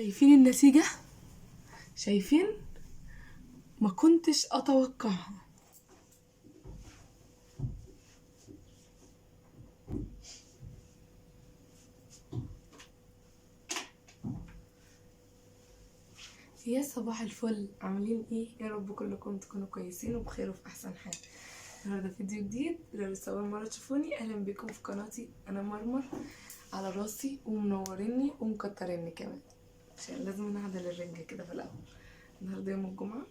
شايفين النتيجة؟ شايفين؟ ما كنتش اتوقعها. يا صباح الفل، عاملين ايه؟ يا رب كلكم تكونوا كويسين وبخير وفي احسن حال. النهارده فيديو جديد، لو لسه اول مرة تشوفوني اهلا بكم في قناتي. انا مرمر على راسي ومنوريني ومكتريني كمان، عشان لازم نعدل الرنجة كده في الاول. النهارده يوم الجمعة،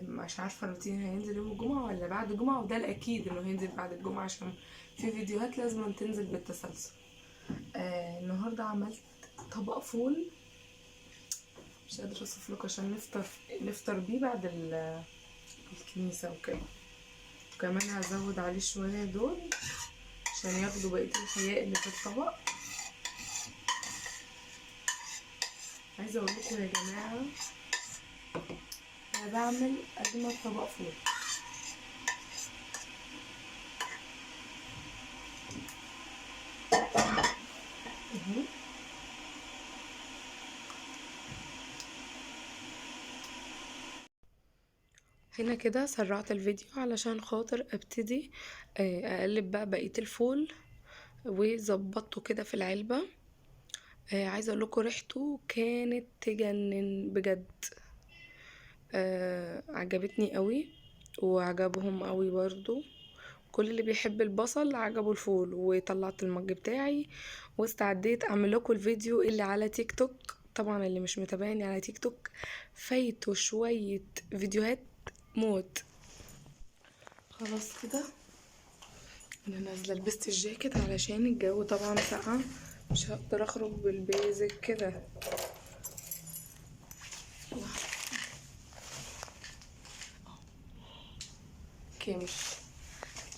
مش عارفه الروتين هينزل يوم الجمعة ولا بعد الجمعة، وده الاكيد انه هينزل بعد الجمعة عشان في فيديوهات لازم تنزل بالتسلسل. النهارده عملت طبق فول مش قادرة اوصف لكم، عشان نفطر بيه بعد الكنيسة وكده. وكمان هزود عليه شوية دول عشان ياخدوا بقية الحياء اللي في الطبق. عايزه اقول لكم يا جماعة، انا بعمل اجمل طبق فول. هنا كده سرعت الفيديو علشان خاطر ابتدي اقلب بقى بقية الفول، وظبطته كده في العلبة. عايزة اقول لكم ريحته كانت تجنن بجد، عجبتني قوي وعجبهم قوي برضو. كل اللي بيحب البصل عجبه الفول. وطلعت المج بتاعي واستعديت اعمل لكم الفيديو اللي على تيك توك. طبعا اللي مش متابعني على تيك توك فايتوا شوية فيديوهات موت. خلاص كده انا نازله لبست الجاكيت علشان الجو طبعا ساقع، مش هقدر اخرج بالبيزك كده. كامل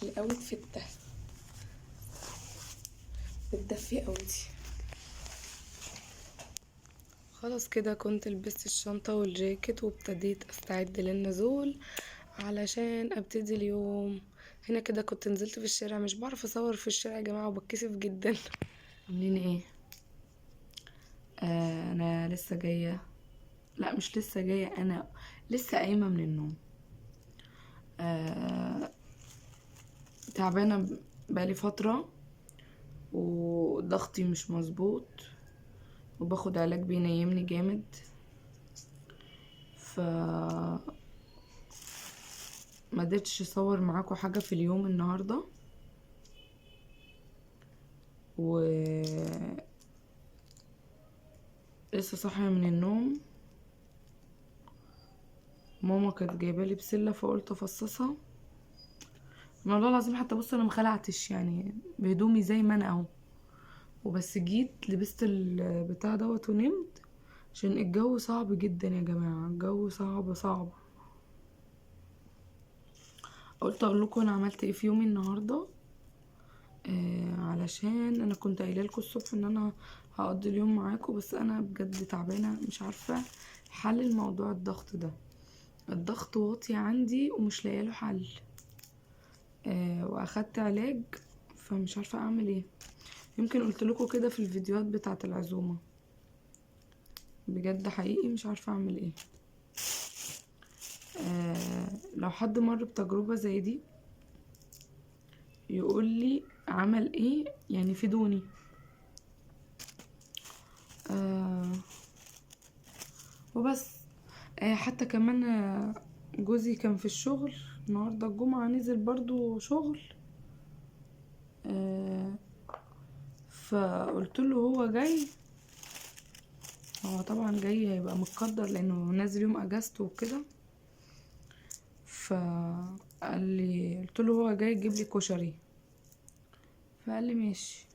ال outfit ده بتدفي قوي دي. خلاص كده كنت لبست الشنطة والجاكيت وابتديت استعد للنزول علشان ابتدي اليوم. هنا كده كنت نزلت في الشارع، مش بعرف اصور في الشارع يا جماعة وبتكسف جدا. عاملين ايه؟ انا لسه جاية، لا مش لسه جاية، انا لسه قايمة من النوم. تعبانة بقالي فترة وضغطي مش مظبوط وباخد علاج بينيمني جامد، ف ما قدرتش اصور معاكم حاجة في اليوم النهارده. و لسه صاحية من النوم، ماما كانت جايبه لي بسلة فقلت افصصها. والله العظيم حتى بصوا انا ما خلعتش، يعني بهدومي زي ما انا اهو، وبس جيت لبست البتاع دوت ونمت عشان الجو صعب جدا يا جماعة، الجو صعب صعب. قلت اقول لكم انا عملت ايه في يومي النهارده، علشان انا كنت قايله لكم الصبح ان انا هقضي اليوم معاكم، بس انا بجد تعبانة مش عارفه حل الموضوع الضغط ده. الضغط واطي عندي ومش لاقيه له حل، واخدت علاج فمش عارفه اعمل ايه. يمكن قلت لكم كده في الفيديوهات بتاعه العزومة، بجد حقيقي مش عارفه اعمل ايه. لو حد مر بتجربه زي دي يقول لي عمل ايه، يعني فيدوني. وبس. حتى كمان جوزي كان في الشغل النهارده الجمعة، نزل برضو شغل، فقلت له هو جاي، هو طبعا جاي هيبقى متقدر لانه نازل يوم اجازته وكده. فقال لي، قلت له هو جاي يجيب لي كشري، فقال لي ماشي،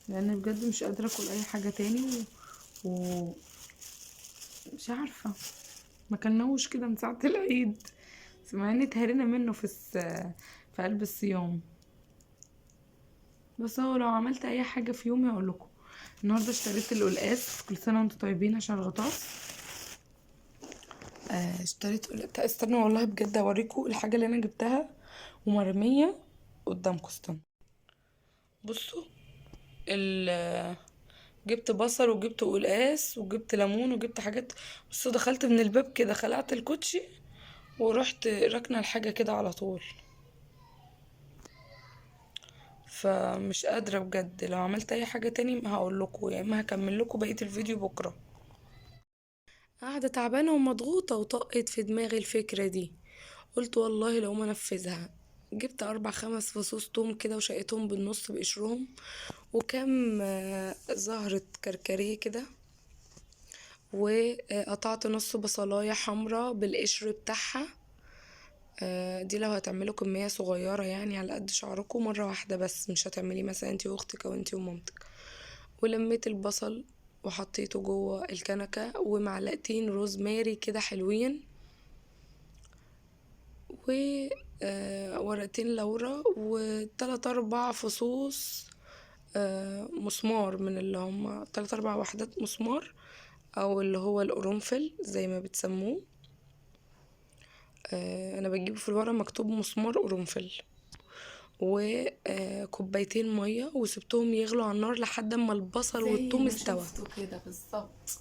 لان بجد مش قادرة اكل اي حاجة تاني و مش عارفه، ما كلناهوش كده من ساعة العيد، بس مع ان اتهرينا منه في قلب الصيام. بس هو لو عملت اي حاجة في يومي هقول لكم. النهارده اشتريت القلقاس، كل سنة وانتم طيبين عشان الغطاس. اشتريت قلقاس. استنوا والله بجد اوريكم الحاجة اللي انا جبتها ومرميه قدامكم. استنوا بصوا، جبت بصل وجبت قلقاس وجبت ليمون وجبت حاجات. بصوا دخلت من الباب كده، خلعت الكوتشي ورحت ركنه الحاجة كده على طول. فمش قادرة بجد، لو عملت اي حاجة تاني هقول لكم، يا اما هكمل لكم بقية الفيديو بكره. قاعدة تعبانة ومضغوطه، وطقت في دماغي الفكرة دي، قلت والله لو ما انفذها. جبت 4-5 فصوص توم كده وشقيتهم بالنص بقشرهم، وكم زهرة كركديه كده، وقطعت نص بصلاية حمراء بالقشر بتاعها. دي لو هتعملوا كمية صغيرة يعني على قد شعركم مرة واحدة بس، مش هتعملي مثلا انتي واختك او انتي ومامتك. ولميت البصل وحطيته جوه الكنكة، ومعلقتين روزماري كده حلوين، وورقتين لورا، وتلات 4 فصوص مسمار، من اللي هم 3-4 وحدات مسمار، او اللي هو القرنفل زي ما بتسموه. انا بجيبه في الورقة مكتوب مسمار قرنفل. وكوبايتين مية، وسبتهم يغلوا على النار لحد ما البصل والثوم استوى. شفته كده بالظبط.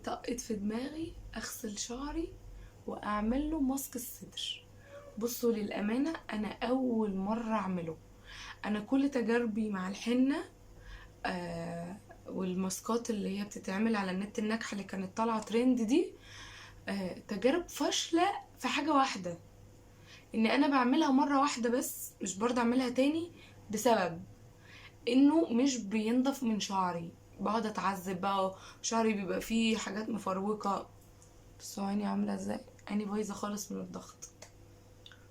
طقت في دماغي اغسل شعري واعمل له ماسك الصدر. بصوا للامانة انا اول مرة اعمله، انا كل تجاربي مع الحنة والماسكات اللي هي بتتعمل على النت الناجحة اللي كانت طالعه ترند دي، تجارب فاشلة في حاجة واحدة، ان انا بعملها مرة واحدة بس مش برضه اعملها تاني، بسبب انه مش بينضف من شعري، بقعد اتعذب بقى، شعري بيبقى فيه حاجات مفروكه. بصوا عيني عامله ازاي، عيني بايظة خالص من الضغط.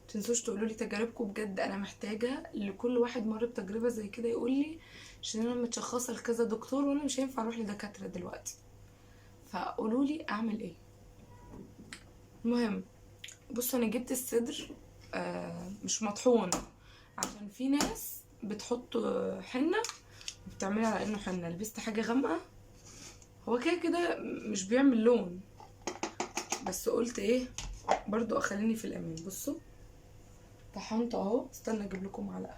متنسوش تقولوا لي تجاربكم بجد، انا محتاجه لكل واحد مر بتجربه زي كده يقول لي، عشان انا متشخصه لكذا دكتور وانا مش هينفع اروح لدكاتره دلوقتي، فقولوا لي اعمل ايه. المهم بصوا انا جبت الصدر مش مطحون، عشان في ناس بتحط حنة وبتعملها على انه حنة. لبست حاجة غامقه، هو كده كده مش بيعمل لون، بس قلت ايه برضو اخليني في الامان. بصوا طحنته اهو، استنى اجيب لكم معلقه،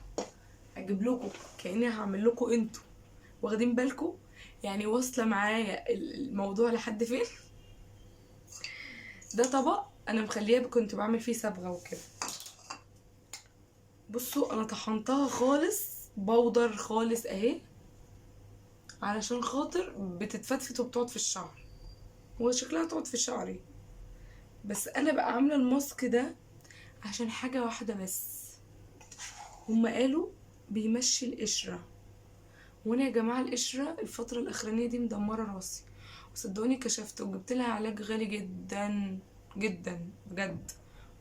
اجيب لكم كاني هعمل لكم انتوا، واخدين بالكم يعني واصله معايا الموضوع لحد فين. ده طبق انا مخليه كنت بعمل فيه صبغة وكده. بصوا انا طحنتها خالص، بودر خالص اهي، علشان خاطر بتتفتفت وبتقعد في الشعر، وشكلها تقعد في شعري. بس انا بقى عامله الماسك ده عشان حاجة واحدة بس، هما قالوا بيمشي القشرة، وانا يا جماعة القشرة الفترة الاخرانية دي مدمرة راسي، وصدقوني كشفت وجبت لها علاج غالي جدا جدا بجد،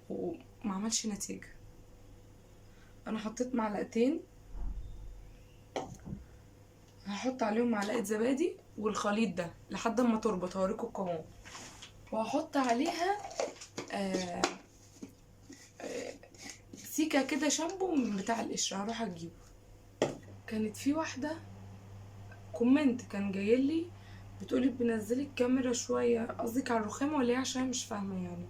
وما عملش نتيجة. انا حطيت معلقتين، هحط عليهم معلقه زبادي والخليط ده لحد ما تربط، هوريكم القوام. وهحط عليها سيكه كده شامبو من بتاع القشرة، هروح اجيبه. كانت في واحدة comment كان جايلي بتقولي بنزلي الكاميرا شوية، قصدك على الرخامه ولا ايه؟ عشان مش فاهمه يعني،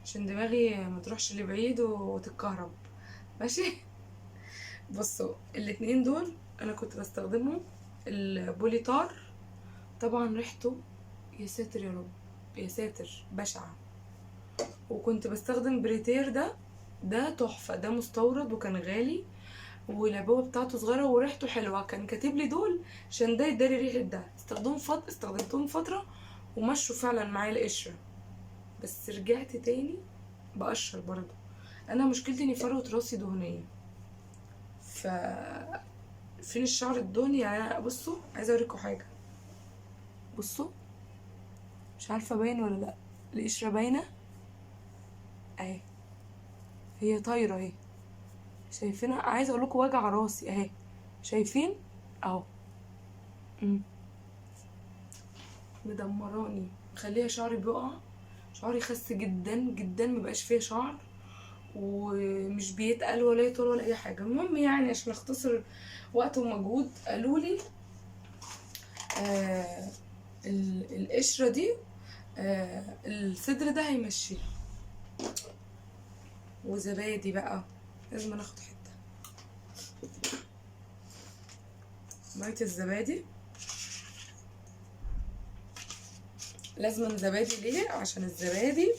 عشان دماغي ما تروحش لبعيد وتتكهرب. ماشي. بصوا الاتنين دول انا كنت بستخدمهم، البوليتار طبعا ريحته يا ساتر يا رب يا ساتر بشعة، وكنت بستخدم بريتير ده تحفة، ده مستورد وكان غالي، والعبوه بتاعته صغيرة وريحته حلوة، كان كاتب لي دول عشان ده يداري ريحه ده. استخدمتهم فترة ومشوا فعلا معايا القشرة، بس رجعت تاني بقشر برضه. انا مشكلتي اني فروه راسي دهنية، ف فين الشعر الدهني يعني؟ بصوا عايزه اوريكم حاجة، بصوا مش عارفه باين ولا لا، القشرة باينة اهي، هي طايره اهي، شايفينها؟ عايزه اقول لكم وجع راسي اهي، شايفين اهو، مدمراني، مخليها شعري بيقع، شعري خس جدا جدا، مبقاش فيه شعر، ومش بيتقل ولا يطول ولا اي حاجة. المهم يعني عشان اختصر وقت ومجهود، قالوا لي القشرة دي الصدر ده هيمشيها. وزبادي بقى لازم ناخد حتة مية الزبادي. لازم زبادي. ليه؟ عشان الزبادي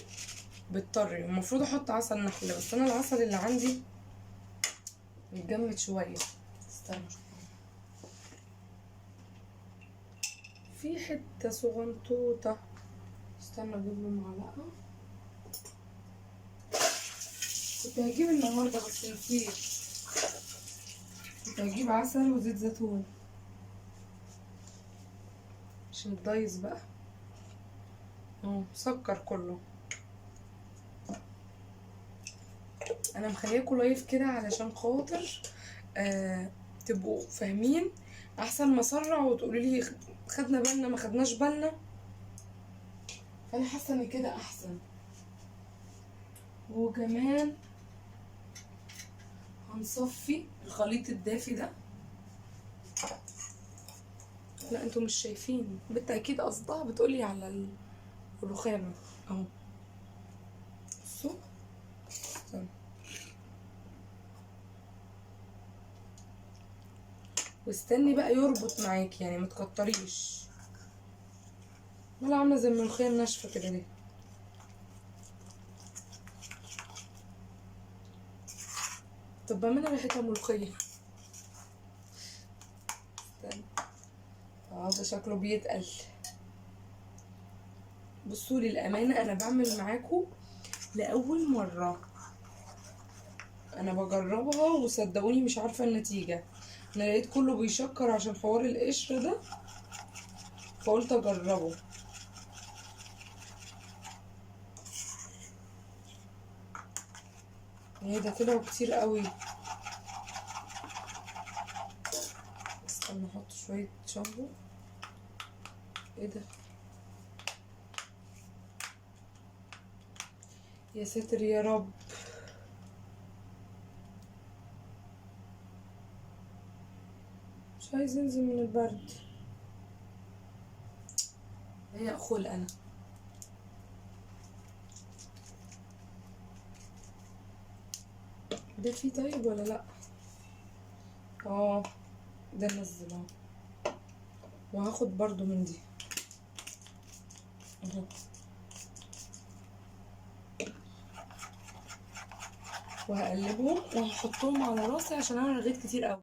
بتطري. المفروض احط عسل نحل، بس انا العسل اللي عندي متجمد شوية. استنى، في حتة صغنطوطه، استنى اجيب له معلقه. كنت هجيب النهارده بس نسيت. كنت هجيب عسل وزيت زيتون عشان الدايز بقى. اهو سكر كله. انا مخلياكوا لايف كده علشان خاطر تبقوا فاهمين، احسن ما اسرع وتقولوا لي خدنا بالنا ما خدناش بالنا. فانا حاسه ان كده احسن. وكمان هنصفي الخليط الدافي ده. لا انتوا مش شايفين، بالتاكيد قصدها بتقولي على الرخامه اهو. بصوا استنى، واستني بقى يربط معاكي، يعني ما تكتريش. ولا عامله زي الملوخية الناشفه كده ليه؟ طب بعملها ريحتها ملوخية. استنى، ده شكله بيتقل. بصوا للامانة انا بعمل معاكم لاول مرة، انا بجربها وصدقوني مش عارفه النتيجة. انا لقيت كله بيشكر عشان حوار القشر ده، فقلت اجربه. ايه ده طلعوا كتير قوي. استنى احط شوية شامبو. ايه ده يا ساتر يا رب. مش عايز ينزل من البرد. هي خلق انا. ده فيه طيب ولا لا؟ ده نزل اهو. وهاخد برضو من دي اهو. وهقلبهم وهحطهم على راسي عشان انا رغيت كتير قوي.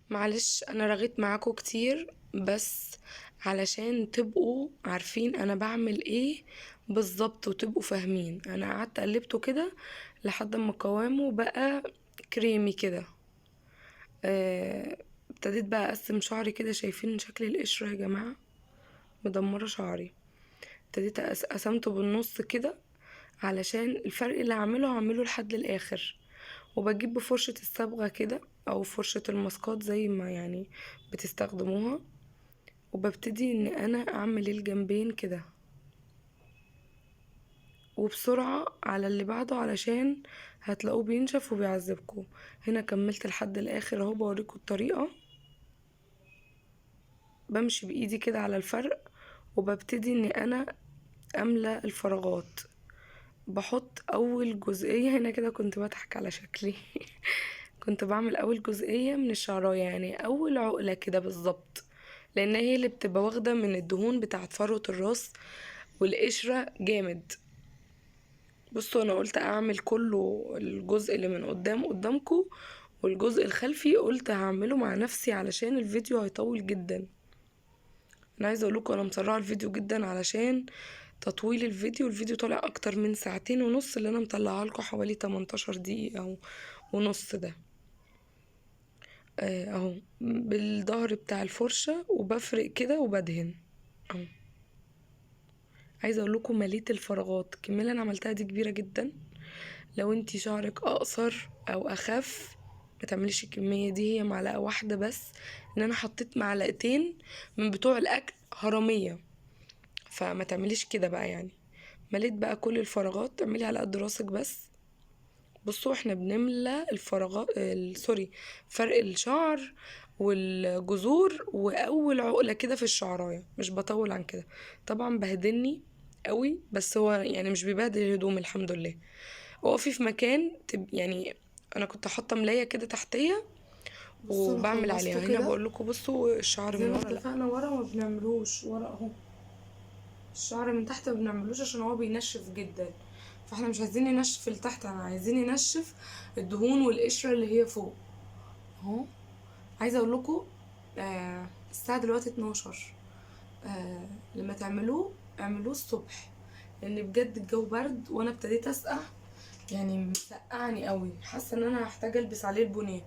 معلش انا رغيت معاكم كتير، بس علشان تبقوا عارفين انا بعمل ايه بالظبط وتبقوا فاهمين. انا قعدت قلبته كده لحد ما قوامه بقى كريمي كده. ابتديت بقى اقسم شعري كده. شايفين شكل القشرة يا جماعة؟ مدمرة شعري. ابتديت قسمته بالنص كده علشان الفرق اللي هعمله هعمله لحد الاخر. وبجيب بفرشة الصبغة كده او فرشة الماسكات زي ما بتستخدموها، وببتدي ان انا اعمل الجنبين كده وبسرعة على اللي بعده علشان هتلاقوه بينشف وبيعذبكم. هنا كملت لحد الاخر اهو، بوريكم الطريقة. بمشي بايدي كده على الفرق وببتدي ان انا املى الفراغات. بحط اول جزئية هنا كده، كنت بضحك على شكلي كنت بعمل اول جزئية من الشعراية، يعني اول عقلة كده بالظبط، لان هي اللي بتبقى واخدة من الدهون بتاعت فروة الراس والقشرة جامد. بصوا انا قلت اعمل كله الجزء اللي من قدام قدامكم، والجزء الخلفي قلت هعمله مع نفسي علشان الفيديو هيطول جدا. انا عايزه اقول لكم انا مسرعة الفيديو جدا علشان تطويل الفيديو. الفيديو طالع اكتر من ساعتين ونص، اللي انا مطلعه لكم حوالي 18 دقيقة ونص ده. اهو بالظهر بتاع الفرشة، وبفرق كده وبدهن اهو. عايزه اقول لكم مليت الفراغات. الكمية اللي انا عملتها دي كبيرة جدا. لو انتي شعرك اقصر او اخف ما تعمليش الكمية دي، هي معلقه واحدة بس. ان انا حطيت معلقتين من بتوع الاكل هرميه، فما تعمليش كده بقى. مليت بقى كل الفراغات، اعملي على قد راسك بس. بصوا احنا بنملى الفراغات، سوري، فرق الشعر والجذور واول عقله كده في الشعرايه، مش بطول عن كده. طبعا بهدلني قوي، بس هو مش بيبهدل الهدوم الحمد لله. اقفي في مكان انا كنت حاطه ملايه كده تحتيه بصوا أنا وبعمل خلصته عليها. هنا كده. بقول لكم بصوا الشعر زي من ما ورا، لا. اتفقنا ورا ما بنعملوش ورا اهو. الشعر من تحت ما بنعملوش عشان هو بينشف جدا، فاحنا مش عايزين ننشف اللي تحت، احنا عايزين ننشف الدهون والقشره اللي هي فوق اهو. عايزه اقول لكم الساعة دلوقتي 12. لما تعملوه اعملوه الصبح، لان بجد الجو برد وانا ابتديت اسقع، يعني مسقعني قوي، حاسه ان انا هحتاج البس عليه البونيه.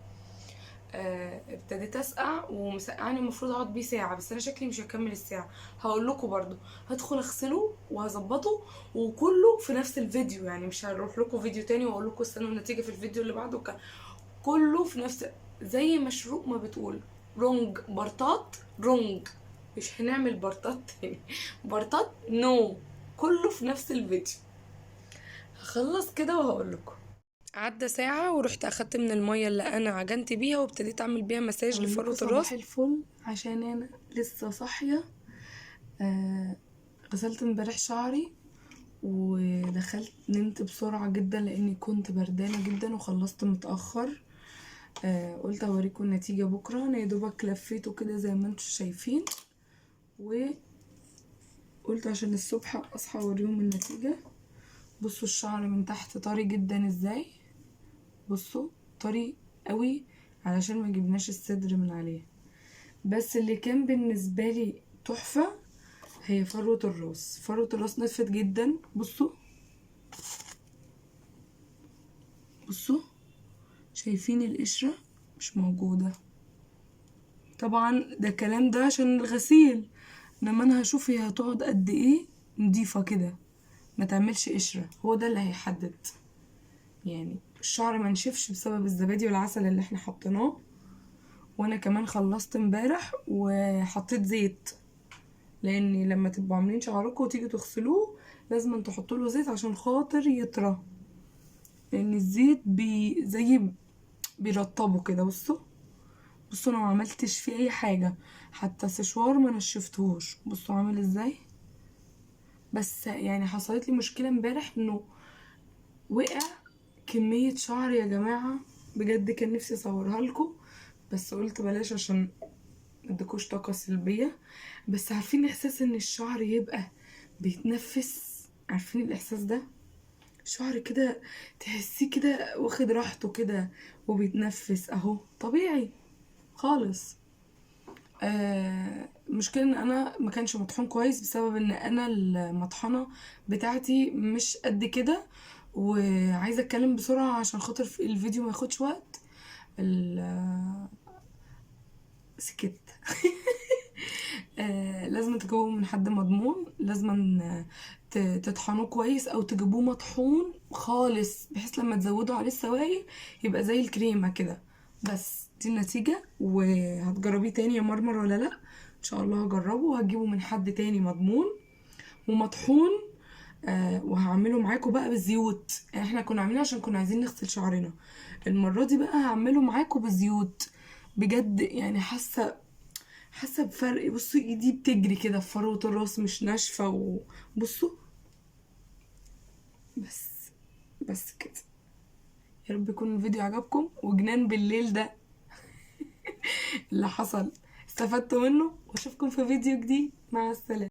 ابتديت اسقع ومسقعني، المفروض اقعد بيه ساعة، بس انا شكلي مش هكمل الساعة. هقول لكم برضو هدخل اغسله وهظبطه وكله في نفس الفيديو، يعني مش هروح لكم فيديو تاني واقول لكم استنوا النتيجة في الفيديو اللي بعده. كله في نفس زي مشروق ما بتقول wrong partات wrong، مش هنعمل partات تاني، partات no، كله في نفس الفيديو. هخلص كده وهقول لكم. عدى ساعة ورحت اخدت من المية اللي انا عجنت بيها وابتديت اعمل بيها مساج لفروة الراس. صباح الفل، عشان انا لسه صاحية. غسلت امبارح شعري ودخلت نمت بسرعة جدا لاني كنت بردانة جدا وخلصت متأخر. قلت اوريكم النتيجة بكرة. انا يا دوبك لفيته كده زي ما انتم شايفين، وقلت عشان الصبح اصحى اوريهم النتيجة. بصوا الشعر من تحت طري جدا ازاي، بصوا طري قوي علشان ما جبناش الصدر من عليه. بس اللي كان بالنسبة لي تحفة هي فروة الراس. فروة الراس نفت جدا. بصوا بصوا شايفين القشرة مش موجودة. طبعا ده الكلام ده عشان الغسيل، انما انا هشوف هي هتقعد قد ايه نضيفة كده ما تعملش قشرة، هو ده اللي هيحدد. يعني الشعر ما نشفش بسبب الزبادي والعسل اللي احنا حطيناه. وانا كمان خلصت امبارح وحطيت زيت، لان لما تبقوا عاملين شعركم وتيجي تغسلوه لازم تحطوا له زيت عشان خاطر يطرى، لان الزيت زي بيرطبه كده. بصوا بصوا انا ما عملتش فيه اي حاجة، حتى سشوار ما نشفتهوش. بصوا عامل ازاي. بس يعني حصلت لي مشكلة امبارح انه وقع كمية شعر يا جماعة، بجد كان نفسي اصورها لكم بس قلت بلاش عشان مدكوش طاقة سلبية. بس عارفين احساس ان الشعر يبقى بيتنفس؟ عارفين الاحساس ده؟ شعر كده تحسيه كده واخد راحته كده وبيتنفس اهو طبيعي خالص. المشكلة ان انا ما كانش مطحون كويس بسبب ان انا المطحنة بتاعتي مش قد كده، وعايزة اتكلم بسرعة عشان خاطر الفيديو ما ياخدش وقت. سكت. لازم تجيبوه من حد مضمون، لازم تطحنوه كويس او تجيبوه مطحون خالص، بحيث لما تزودوا عليه السوائل يبقى زي الكريمة كده. بس دي النتيجة، وهتجربيه تاني يا مرمر ولا لا؟ ان شاء الله هجربه وهجيبه من حد تاني مضمون ومطحون. وهعمله معاكم بقى بالزيوت. يعني احنا كنا عاملينه عشان كنا عايزين نغسل شعرنا، المرة دي بقى هعمله معاكم بالزيوت بجد. يعني حاسه بفرق. بصوا ايدي بتجري كده في فروه الراس، مش ناشفة. وبصوا بس كده. يا رب يكون الفيديو عجبكم، وجنان بالليل ده اللي حصل استفدتوا منه، واشوفكم في فيديو جديد. مع السلامة.